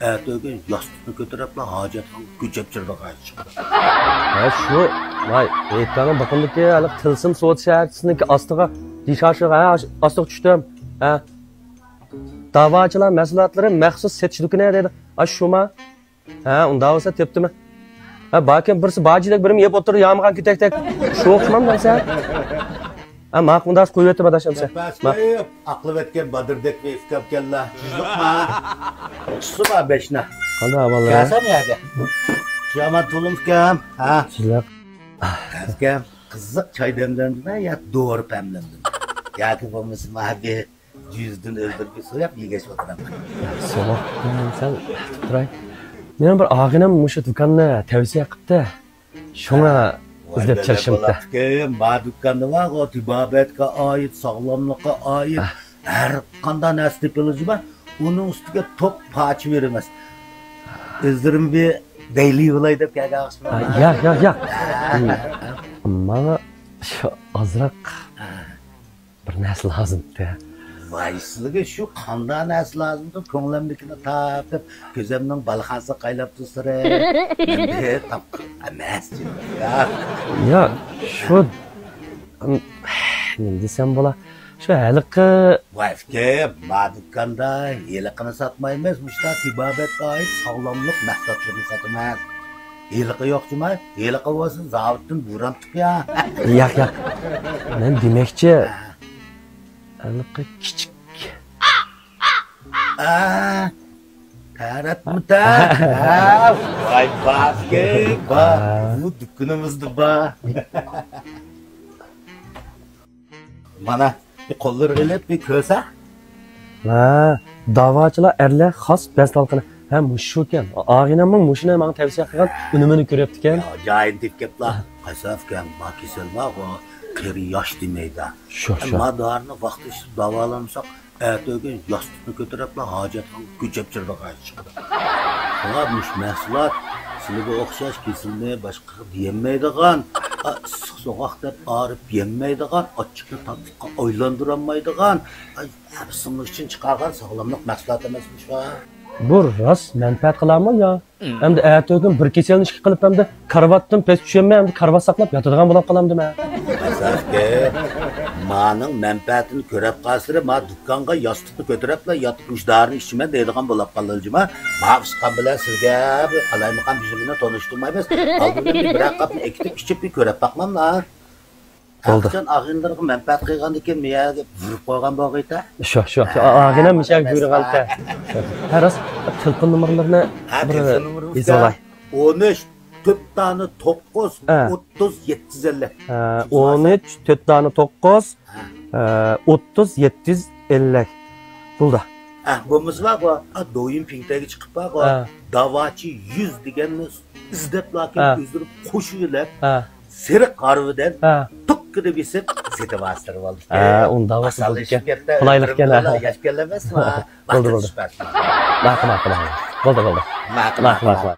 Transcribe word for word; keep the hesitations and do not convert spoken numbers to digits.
ئەتىگۈن ياستۇقنى كۆتۈرۈپلا ھاجەتخانىغا كۆچەپ چىقىدىغان چىقىدۇ. ھە، شۇ، ۋاي، ئېيتقانغا بېقىندىكى ھېلىقى تىلسىم سودىسى ھەرىكىتىنىڭكى ئاستىغا، دىشاشىغا، ھە، ئاستىغا چۈشتۈم. ھە. داۋاچىلار مەھسۇلاتلىرى مەخسۇس سېتىش دۇكىنى دەيدۇ. ئاشۇ شۇما؟ ھە، ئۇنداق بولسا تېپتىمەن. ھە، باركەن بىرسى باجىدەك بىرىمۇ يەپ ئولتۇرىدۇ، يامىغان كۆتەكتەك. شۇ ئوخشىمامدۇ سەن؟ ھە، ماقۇل، ئۇنداق قويۇۋېتىمەن، داداشام سەن. ماقۇل. ئاقلىۋەتكەن بادىردەكنى ئىسكەپ كەللا. تۇزلۇقما؟ ئىسسىما بەشنا؟ قانداق ئەھۋاللار؟ كەلسەم يەرگە. يامان تولۇم ئۇكام. ھە. سىزلەر. ئۇكام، قىزىق چاي دەملەمدىمە يا دورا پەملەمدىمە؟ ياكى بولمىسا ماۋۇ جۈزدىن ئۆلدۈرۈپ سوياپ يېگەچ ئولتۇرامەن. سوغۇق سەل تۇتۇپ تۇراي. مېنىڭ بىر ئاغىنەم مۇشۇ دۇكاننى تەۋسىيە قىپتۇ. شۇڭا ئىزدەپ چىقىشىمدا. ما دۇكاندا بارغۇ، تېبابەتكە ئائىت، ساغلاملىققا ئائىت ھەر قانداق نەرسە تېپىلىدۇ. ئۇنىڭ ئۈستىگە توك پارچە بېرىمىز. ئۆزلىرىم بىر دەيلى بولاي دەپ كەلگەن. ياق، ياق، ياق. ماڭا شۇ ئازراق بىر نەرسە لازىمتى. ۋاي، سىزگە شۇ قانداق نەرسە لازىمدۇ؟ كۆڭلۈمدىكىنى تاپىپ، كۆزۈمنىڭ بالخانىسىغا قايلاپ تۇرسىرى. مەن بىر تاپقان ئەمەس، جېنىم. يا، شۇ، نېمە دېسەم بولا؟ شۇ ھېلىقى. ۋاي، ئۇكام، ما دۇكاندا ھېلىقىنى ساتمايمىز، مۇشۇنداق تېبابەتكە ئائىت ساغلاملىق مەھسۇلاتلىرىنى ساتىمىز. ھېلىقى يوق جۇما، ھېلىقى بولسا زاۋۇتتىن بۇيرام تۇقيا. ياق، ياق. مەن دېمەكچى، ھېلىقى كىچىك. ئا، تەرەتمۇ تەرەت. ۋاي، باركەن، بار. بۇ دۇكىنىمىزدا بار. مانا، بىر قوللىرىغا ئېلىپ، بىر كۆرسە. ھە، داۋاچىلار ئەرلەر خاس بەس تالقىنى. ھە، مۇشۇكەن. ئاغىنەممۇ مۇشۇنى ماڭا تەۋسىيە قىلغان، ئۈنۈمىنى كۆرۈپتىكەن. يا، جايىنى تېپىپ كەپلا. قاساپ ئۇكام، ما كېسەل بارغۇ، قېرى ياش دېمەيدۇ. شۇ، شۇ. ما دورىنى ۋاقتىدا داۋالانمىساق، ئەتىگۈن ياستۇقنى كۆتۈرۈپلا ھاجەتخانىغا كۆچەپ چىقىدىغان چىقىدۇ. شۇڭا مۇشۇ مەھسۇلات سىلىگە ئوخشاش كېسىلنى باشقىغا دېيەلمەيدىغان، ئا، ئىسسىق سوغۇق دەپ ئاغرىپ يەلمەيدىغان، ئاچچىقنى تاتلىققا ئايلاندۇرالمايدىغان، ئا، ھەپسىڭىز ئۈچۈن چىقارغان ساغلاملىق مەھسۇلاتى ئەمەسمۇ شۇ؟ بۇ راست مەنپەئەت قىلامۇ يا؟ ئەمدى ئەتىگۈن بىر كېسەلنى ئىشقا قىلىپ، ئەمدى كارىۋاتتىن پەس چۈشەلمەي، ئەمدى كارىۋات ساقلاپ ياتىدىغان بولاپ قالامدىمەن؟ ئەسەسكى، مانىڭ مەنپەئەتىنى كۆرەپ قالسىلى، ما دۇكانغا ياستۇقنى كۆتۈرەپلا ياتىپ، مۇشۇ دارىنى ئىچىمەن دەيدىغان بولاپ قالدىلا جۇما. ما ئۇسقان بىلەن سىزگە بىر قالايمىقان بىزىمنى تونۇشتۇرمايمىز. ئالدىدا بىرەر قاپنى ئەكېتىپ ئىچىپ بىر كۆرۈپ باقماملا. بولدى. قاچان ئاغىنىلىرىغا مەنپەئەت قىلغاندىكىن مېيەگە بۇرۇپ قويغان بولغىيتا. شۇ، شۇ، شۇ ئاغىنەم مىشەگە بۇيرۇغانتە. ھە، راست، تېلېفون نومۇرلىرىنى بىر يېزىۋالاي. ئون ئۈچ، تۆت دانە توققۇز، ھە. ئوتتۇز، يەتتە يۈز ئەللىك. ھە، ئون ئۈچ، تۆت دانە توققۇز، ھە. ھە، ئوتتۇز، يەتتە يۈز ئەللىك. بولدى. ھە، بولمىسا بار، بۇ، ھە، دويىن پىڭتەيگە چىقىپ بار، بۇ، ھە. داۋاچى يۈز دېگەننى ئىزدەپلا كېلىپ، ھە. ئۆزلىرى قوشۇۋېلىپ، ھە. سېرىق ھارۋىدىن، ھە. توككىدە بېسىپ سېتىۋالسىلىرى بولدى. ھە، ئۇنداق بولسا بولىدىكەن. قولايلىق ئىكەن، ھە. ياش كەلمەسمۇ؟ بولدى، بولدى. ماقۇل، ماقۇل، ماقۇل. بولدى، بولدى. ماقۇل، ماقۇل، ماقۇل.